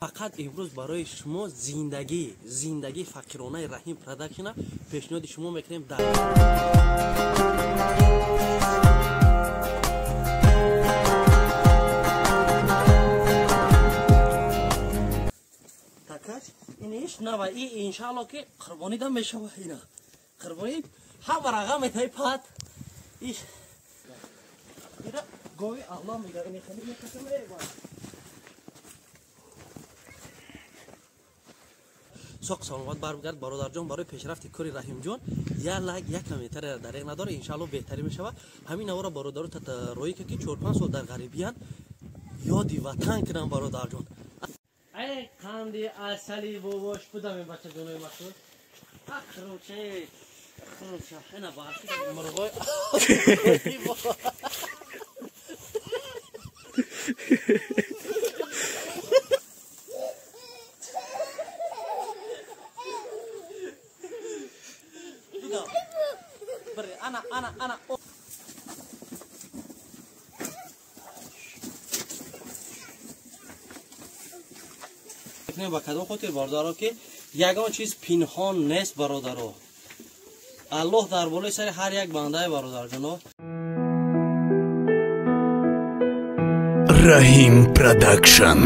Фақат имрӯз барои шумо зиндагии фақиронаи Раҳим Продакшна пешниҳоди шумо мекунем. Дар такаш иниш нава и иншаалло ки қурбонӣ да мешава. Ина қурбонӣ ҳама рағам метаи пат иш ира гови Аллоҳ мега ини хали мекашам. Соқ саломат баргард бародарҷон. Барои пешрафти кори Раҳимҷон як лайк, як комментария дареғ надора, иншаалло беҳтарӣ мешавад. Ҳамин навора бародару роӣ ки 4-5 сол дар ғарибиян ёди ватан кунам бародарҷон. Ай қанди асали бобош будам бачаҷонои масуд. Ахруче хруча ина барфи мурғой. Ana ana ana ба кадом хотир бародаро ки ягон чиз пинҳон нест бародаро. Аллоҳ дар болои сари ҳар як бандаи бародарҷоно. Раҳим Продакшн.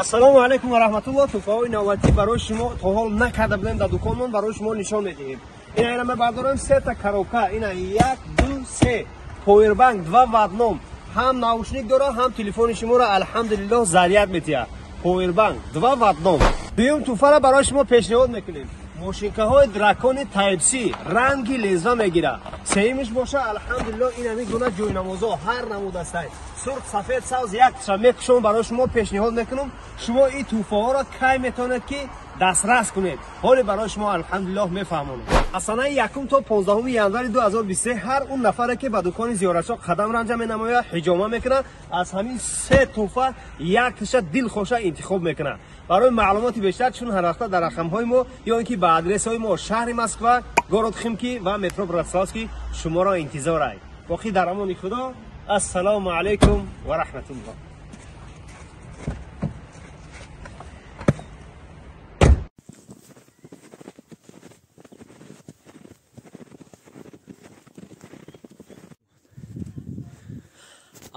Ассалому алайкум ва раҳматуллоҳ. Туҳфаҳои навбатӣ барои шумо то ҳол накарда будем дар дуконмон, барои шумо нишон медиҳем. Ина ина мебардорем сета коробка, ина 1 2 3 повербанк 2 в одном. Ҳам наушник дора, ҳам телефони шуморо алҳамдулиллоҳ заряд метиҳад. Повербанк 2 в одном. Дуюм туҳфаро барои шумо пешниҳод мекунем. Мошинкаҳои дракони Type-C ранги леза мегирад. Сеюмиш боша алҳамдулиллоҳ ин ҳамин гуна ҷойнамозҳо ҳар намуд ҳастанд. Сурх, сафед, сабз якташа мекушам барои шумо пешниҳод мекунам. Шумо ин туҳфаҳоро кай метавонед ки дастрас кунед? Ҳоле барои шумо алҳамдулиллоҳ мефаҳмонам. Аз санаи 1 то 15 январи 2023 ҳар он нафаре ки ба дукони зиёратшо қадам ранҷа менамояд, ҳиҷома мекунад, аз ҳамин се туҳфа якташа дилхоша интихоб мекунад. Барои маълумоти бештар чун ҳар вақта дар рақамҳои мо ё ин ки ба адресҳои мо шаҳри Москва, город Химки ва метро Братславский шуморо интизор ай. Боқӣ дар амони Худо. Ассалому алайкум ва раҳматуллоҳ.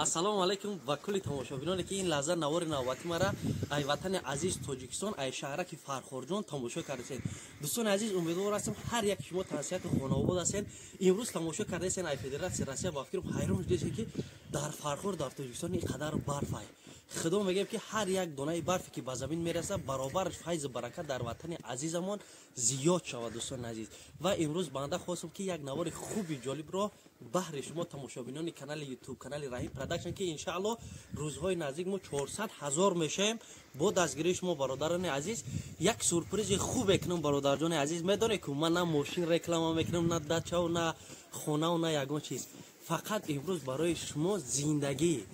Ассалому алайкум ва кулли тамошобиноне ки ин лаҳза навори навбати мара ай ватани азиз Тоҷикистон, ай шаҳраки Фархорҷон тамошо кардасен. Дӯстони азиз, умедвор ҳастем ҳар як шумо тансиҳати хонавобод ҳастен. Имрӯз тамошо кардасен ай Федератсияи Россия, ба фикрам ҳайрон шудасен ки дар Фархор, дар Тоҷикистон ин қадар барф ай. Худо мегӯем ки ҳар як донаи барфе ки ба замин мерасад, баробараш файзу баракат дар ватани азизамон зиёд шавад дӯстони азиз. Ва имрӯз банда хостам ки як навори хуби ҷолибро баҳри шумо тамошобинони канали YouTube, канали Раҳим Продакшн, ки иншааллоҳ рӯзҳои наздик мо 400 ҳазор мешавем бо дастгирии шумо бародарони азиз. Як сюрпризи хубе кунам бародарҷони азиз. Медонед ки ман на мошин реклама мекунам, на дачаву, на хонаву, на ягон чиз. Фақат имрӯз барои шумо зиндагии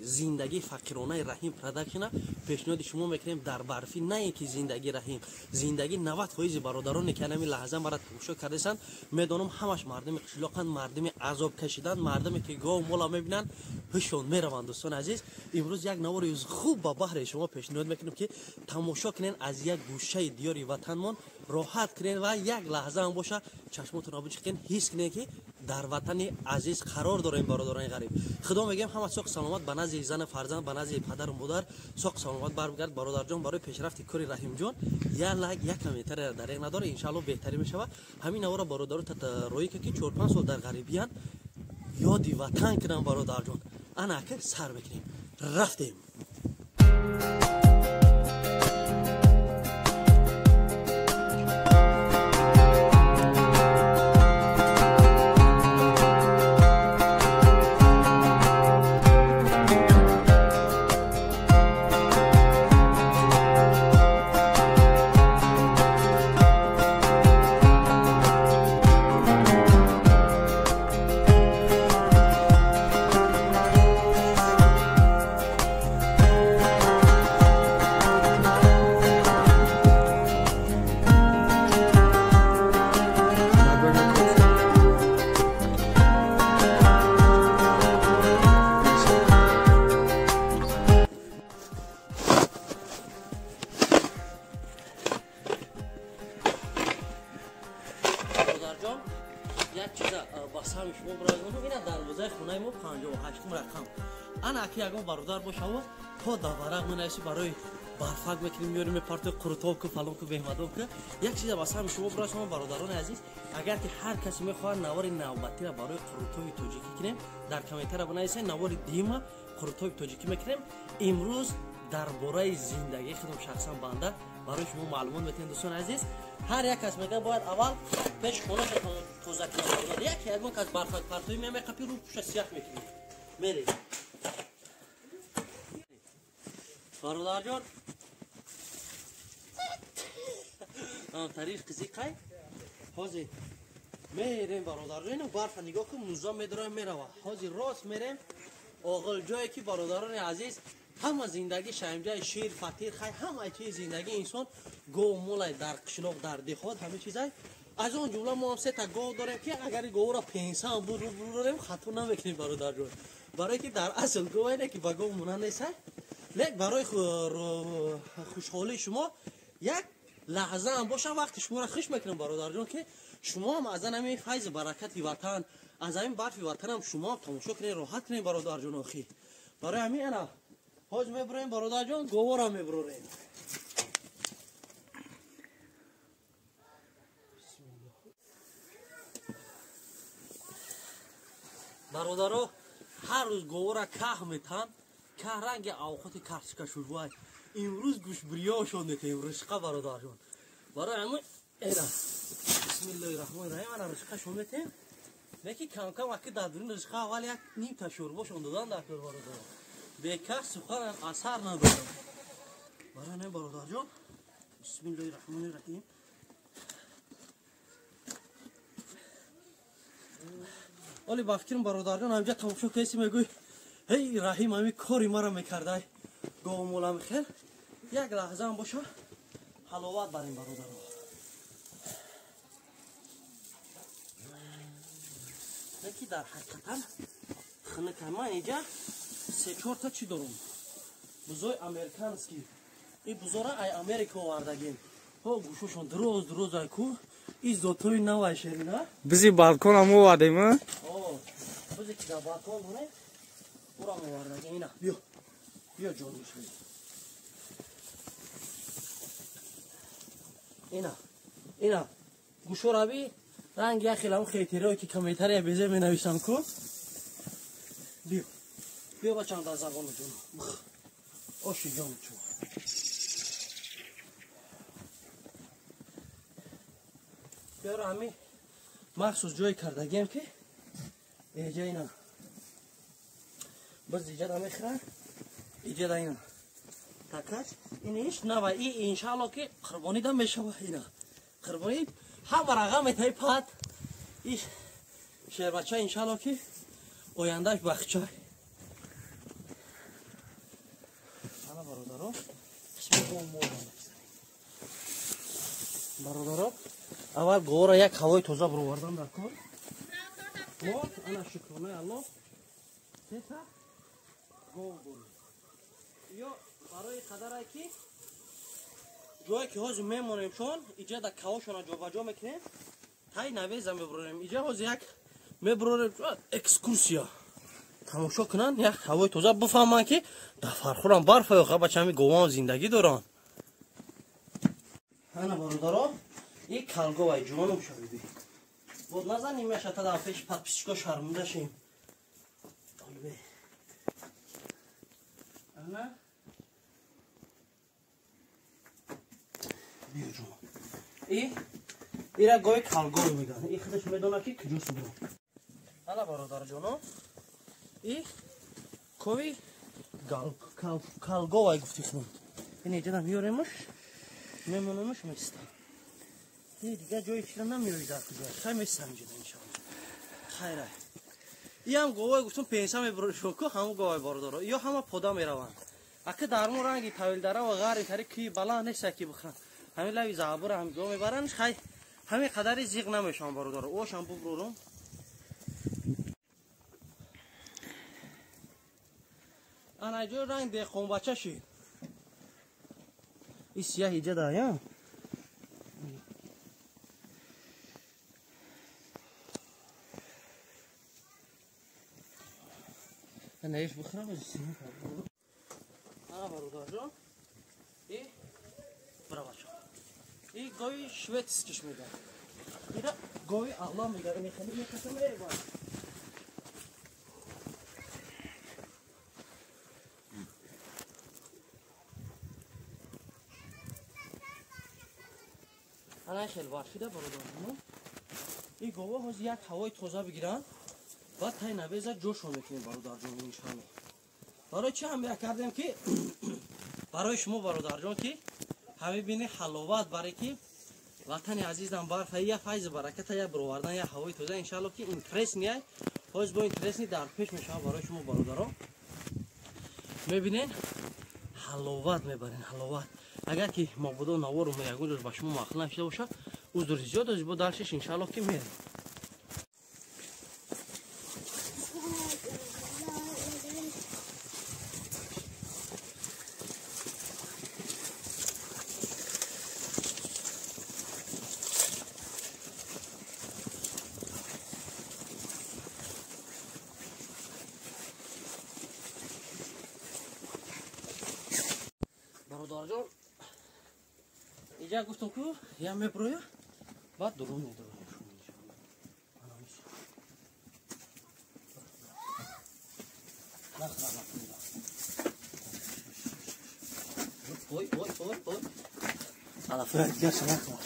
фақиронаи Раҳим Продакшна пешниҳоди шумо мекунем дар барфӣ. На ин ки зиндагии Раҳим, зиндагии 90% бародароне ки ҳамин лаҳза мара тамошо кардасанд, медонам ҳамаш мардуми қишлоқанд, мардуми азоб кашиданд, мардуме ки гов мола мебинанд, ҳушон мераванд. Дӯстони азиз, имрӯз як навори хуб ба баҳри шумо пешниҳод мекунем ки тамошо кунен, аз як гӯшаи диёри ватанмон роҳат кунен ва як лаҳза ҳам боша чашмотонро бичиқен, ҳис кунен ки дар ватани азиз қарор дорем бародарони ғариб. Худо мегӯем ҳама соқ саломат ба назди зану фарзанд, ба назди падару модар соқ саломат баргард бародарҷон. Барои пешрафти кори Раҳимҷон як лайк, як комментария дареғ надора, иншааллоҳ беҳтарӣ мешавад. Ҳамин навора бародару роӣ ки 4-5 сол дар ғарибиян ёди ватан кунам бародарҷон. Ана ака сар мекунем, рафтем. ки ягон бародар бошаву то даварақ менависи барои барфак мекунем, меёрем, мепартои қурутоб ку, фалон ку, беҳмадон ку. Як чиза ба сами шумо бирасонам, бародарони азиз, агар ки ҳар касе мехоҳад навори навбатиро барои қурутоби тоҷикӣ кунем, дар комментария бинависед, навори дима қурутоби тоҷикӣ мекунем. Имрӯз дар бораи зиндагии худам шахсан банда барои шумо маълумот метиҳем, дӯстони азиз. Ҳар як кас мега бояд аввал пеш хонаша тоза кунад. Як ягон кас барфак партоӣ мемеқапи, рӯ пуша сиях мекунӣ. Мерем. Бародарҷон, тариф қизиқай. Ҳозир мерем, бародарҷон, ину барфа нигоҳ кун, муза медароем, мерава. Ҳозир рост мерем оғил ҷое ки, бародарони азиз, ҳама зиндагӣ шаимҷаи шир, фатир, хай, ҳама чизи зиндагии инсон гов молай дар қишлоқ, дар деҳот, ҳама чизай. Аз он ҷумла мо ҳам сета гов дорем ки агар говро пенсаам бурорем, хато намекунем, бародарҷон. Барое ки дар асл говайне ки ба гов монанд нестай. Лек барои хушҳолии шумо як лаҳза ҳам бошам вақти шуморо хуш мекунам, бародарҷон, ки шумо ҳам аз ҳамин файзи баракати ватан, аз ҳамин барфи ватанам шумо ҳам тамошо кунед, роҳат кунед, бародарҷон. Охир барои ҳамин ана ҳоз мебуроем, бародарҷон, говора мебурорем. Бародаро, ҳар рӯз говора каҳ метан, каҳ ранги авқоти карточка шурбай. Имрӯз гӯшбириёшон метаем, ришқа, бародарҷон. Барои ҳамин эра бисмиллоҳи раҳмони раҳим ана ришқашон метаем. Леки камкам аки дар дурин ришқа аввал як нимта шӯрбошон додан дар кор, бародарон. Беках сухан асар надорад. Барои ҳамин, бародарҷон, бисмиллоҳи раҳмони раҳим. Оли ба фикрам, бародарҷон, ҳамҷа тамошо каси мегӯй, ҳей Раҳим ҳами кори мара мекардай, говмола мехел. Як лаҳзаам боша ҳаловат барем, бародаро. Леки дар ҳақиқатан хунукай. Ман инҷа се-чорта чӣ дорум? Бузои американский. Ин бузора ай Америка овардагем. Ҳо гӯшошон дроз дроз ай ку. Ин зотои навай шерина. Бизи балконам овардем, а? О, бизи ки дар балкон дорем, урам овардагем. Ина, биё. Биё ҷонум шуд. Ина, ина. Гӯшораби ранг як хелам хейтерое ки комментария безе менависам ку. Биё. Биё бачам дар забону ҷон. Оши ҷон чу. Биёра ҳами махсус ҷой кардагем ки эҷа ина. Боз иҷа да мехӯрад, иҷа да ина. Такаш ин иш нава и иншаалло ки қурбонӣ да мешава ина. Қурбонӣ ҳама рақам метаи пат. Иш шербача иншаалло ки ояндаш бахча. Ана бародаро, қисми гов модам. Бародаро, аввал говро як ҳавои тоза бировардан дар кор. Мо ана шукронаи Аллоҳ сета гов дорем. Ё барои қадарае ки ҷое ки ҳозир мемонем шон, иҷа да кавошона ҷобаҷо мекунем, тай навеза мебурорем. Иҷа ҳозир як мебурорем экскурсия. Тамошо кунанд, як ҳавои тоза бифаҳманд ки дар Фархурам барфа ё бача ҳами говам зиндагӣ доранд. Ана бародаро, ин калговай ҷоном шавиди. Бод назаним яша та дар пеши подписчико шарманда шем. Ана биё ҷонам. И ира гови калгов мегӯянд. И худаш медонад ки куҷо субрам. Ана бародарҷоно, и кови калговай гуфти худам. Ин иҷада меёремаш, мемонамаш, места. Дигар ҷои чира намеёри дар куҷо. Хай месам иҷада иншоалло. Хайрай. Иам говай гуфтум пенса мебуршон ку ҳамун говай бародаро. Ё ҳама пода мераванд. Ака дар мо ранги тавилдара ва ғари тари кӯи баланд нест ки бихӯранд. Ҳамин лави заъбура ҳам гов мебаранд. Хай ҳамин қадари зиқ намешаванд бародаро. Ошам буброрум. Ана ҷо ранг деҳқонбача шид. И сияҳ иҷа да, я? Наиш бихӯрам. Ана бародарҷон, и бравачо. И гови шведскиш мегӯяд. Ира гови алла мегӯяд. Ини хеле мекашам мебарад. Ана хеле варфида бародарҷон. И гова ҳозир як ҳавои тоза бигиранд, баъд тай навеза ҷошон мекунем бародарҷон иншалло. Барои чӣ ҳам як кардем ки барои шумо бародарҷон ки ҳаме бини ҳаловат баре ки ватани азизам барфа я файзи бараката я бировардан я ҳавои тоза иншалло ки интересный ай. Ҳозир бо интересный дар пеш мешавад барои шумо бародаро. Мебинен ҳаловат мебарен ҳаловат. Агар ки мабодо навору ягон ҷош ба шумо маъқул нашуда бошад, узр зиёд аст, бо даршиш иншалло ки мерем. Бародарҷон, иҷа гуфтам ку я меброя, баъд дурун медорам. Ой, ой, ой, ой. Алафоя дигарша нахӯр.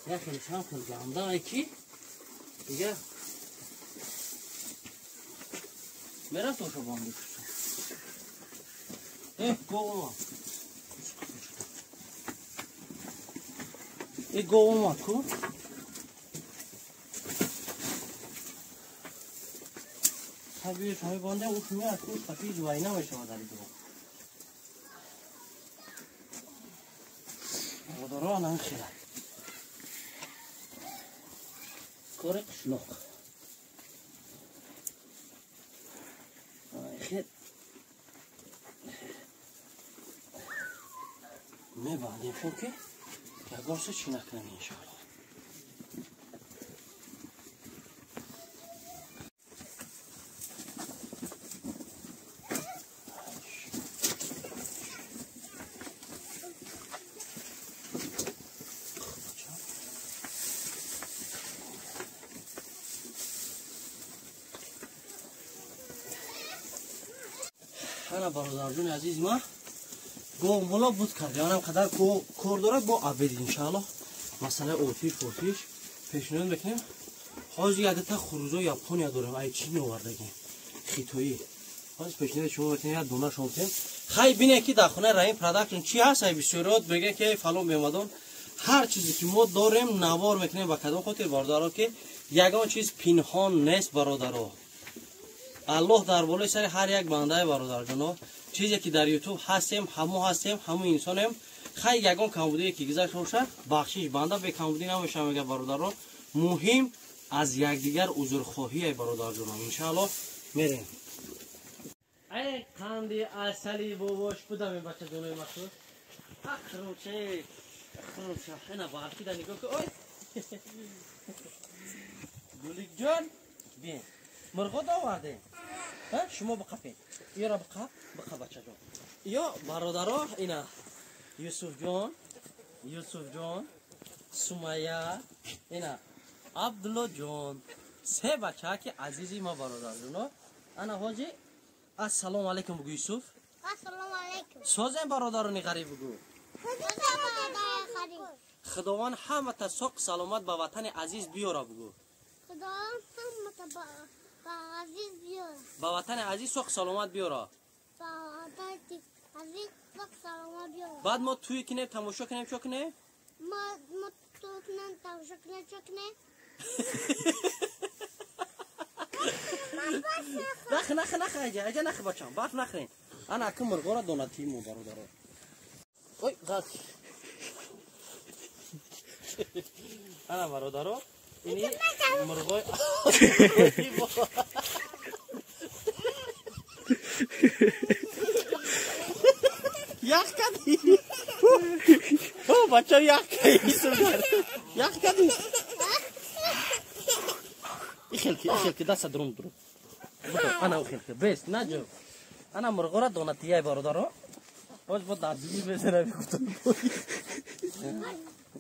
Я хеле чанд хел ганда ки дига мерам тоша банду. Гов омад. Гов омад ку. Табиӣ шоҳи банда уш меяд ку қафи ҷувайна мешавад дар ин ҷо. Бародаро намехелад. Кори қишлоқ. Хел мебандем шон ки ягон чиз чӣ накунем иншоалло. Ана бародарҷони азиз ма гов мола буд кардем. Анам қадар кор дорад бо абед иншаалло. Масъалаи отиш отиш пешниҳод мекунем. Ҳозир якта хурузо Япония дорем. Ай чӣ меовардагем? Хитоӣ. Ҳозир пешниҳоди шумо мекунем, як дона шумо мекунем. Хай бине ки дар хонаи Раҳим Продакшн чӣ ҳаст? Ай бисёриёт мегӯянд ки фалон меомадон. Ҳар чизе ки мо дорем навор мекунем. Ба кадом хотир бародаро ки ягон чиз пинҳон нест бародаро. Аллоҳ дар болои сари ҳар як бандаи бародарҷоно. Чизе ки дар ютуб ҳастем, ҳамо ҳастем, ҳамо инсонем. Хай ягон камбудие ки гузашта бошад, бахшиш банда бекамбудӣ намешавад мега бародаро. Муҳим аз якдигар узрхоҳӣ ай бародарҷоно. Иншааллоҳ мерем. Ай қанди асали бобош будам ин бачаҷонои махсус. Ахруче, ахруче, ина барфида нигоҳ кун. Ой! Гуликҷон, бин. Мурғо овардем. Шумо биқапед. Иёра биқап, биқап бачаҷон. Иё бародаро ина Юсуфҷон, Юсуфҷон, Сумая, ина Абдуллоҷон. Се бача ки азизи ма бародарҷоно. Ана ҳоҷи ассалому алайкум бугӯ Юсуф. Ассалому алайкум. Созем бародарони ғариб бугӯ. Худованд ҳамата соқ саломат ба ватани азиз биёра бугӯ. Худованд ҳамата ба азиз биёра. Ба ватани азиз соқ саломат биёра. Ба ватани азиз соқ саломат биёра. Баъд мо тӯй кинем, тамошо кинем, чо кинем? Мо тӯй кинем, тамошо кинем, чо кинем? Нах, нах, нах, аҷа, аҷа нах бачам, барф нахрен. Ана аки мурғора донатии мо бародаро. Ой, ғалт. Ана бародаро, ини мурғои ях кардӣ. Бача ях ях кади. Ихел ки даста дурум дурум. Ана ухел ки бес наҷо. Ана мурғора донатияй, бародаро. Боз бо дардиги мезана бигуфтам.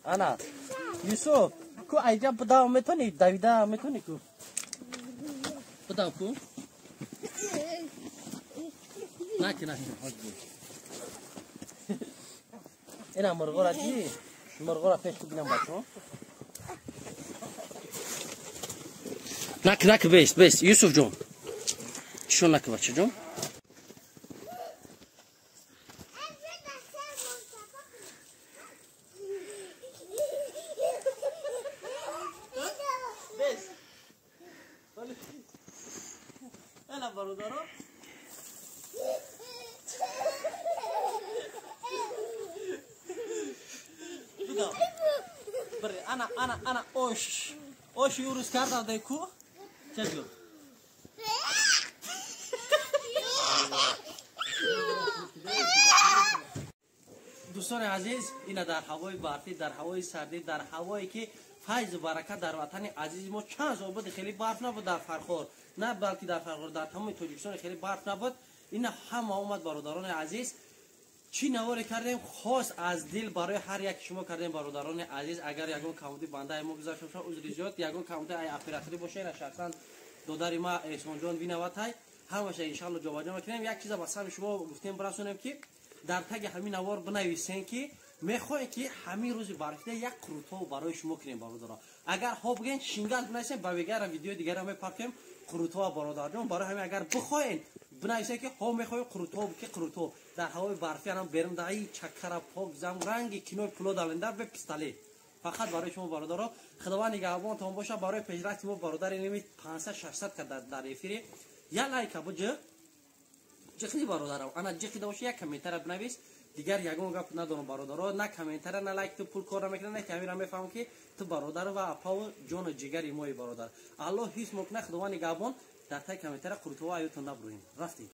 Ана Юсуф, ку айҷа бидав метони, давида метони ку. Бидав ку. Наки, наки. Ина мурғора ди. Мурғора пеш ку бинам, бачо. Наки, наки, бес, бес, Юсуф ҷон. Шо наки, бача ҷон. Бес. Ана бародаро. Бидав. Бре, ана, ана, ана, ош. Ош юрус карда дай ку? Ча гуфт? Дӯстони азиз, ина дар ҳавои барфӣ, дар ҳавои сардӣ, дар ҳавое ки файзу баракат дар ватани азизи мо чанд сол буд хеле барф набуд дар Фархор, на балки дар Фархор, дар тамоми Тоҷикистон хеле барф набуд. Ина ҳама омад, бародарони азиз. Чӣ наворе кардем, хос аз дил барои ҳар яки шумо кардем, бародарони азиз. Агар ягон камбуди бандаи мо гузашта боша, узри зиёд. Ягон камбуди ай операторӣ боша, ина шахсан додари ма Эҳсонҷон виноватай. Ҳамаша иншалло ҷобаҷо мекунем. Як чиза ба сами шумо гуфтем бирасонем, ки дар таги ҳамин навор бинависем, ки мехоҳем, ки ҳамин рӯзи барфида як қурутов барои шумо кунем, бародаро. Агар ҳо бигӯен, шингал бинависем, ба вегара видеои дигара мепаркем қурутова, бародарҷон. Барои ҳамин агар бихоҳем, бинависем, ки ҳо мехоҳем қурутов, ки қурутов дар ҳавои барфи анам берун даи чакара пок зам ранги кинои пуло далендар бе пистолет фақат барои шумо, бародаро. Худованд нигаҳбонтон боша. Барои пешрафти мо, бародари ними 500 600 карда дар эфири як лайка буҷа ҷиқи, бародарам. Ана ҷиқида боша, як комментара бинавис. Дигар ягон гап надорам, бародаро. На комментара, на лайк ту пул кор намекунад, на ки ҳамира мефаҳмам, ки ту бародар ва апаву ҷону ҷигари мои, бародар. Аллоҳ ҳифз мекунад, Худованд нигаҳбон. Дар таи комментара қурутова аютон набурӯем. Рафтем.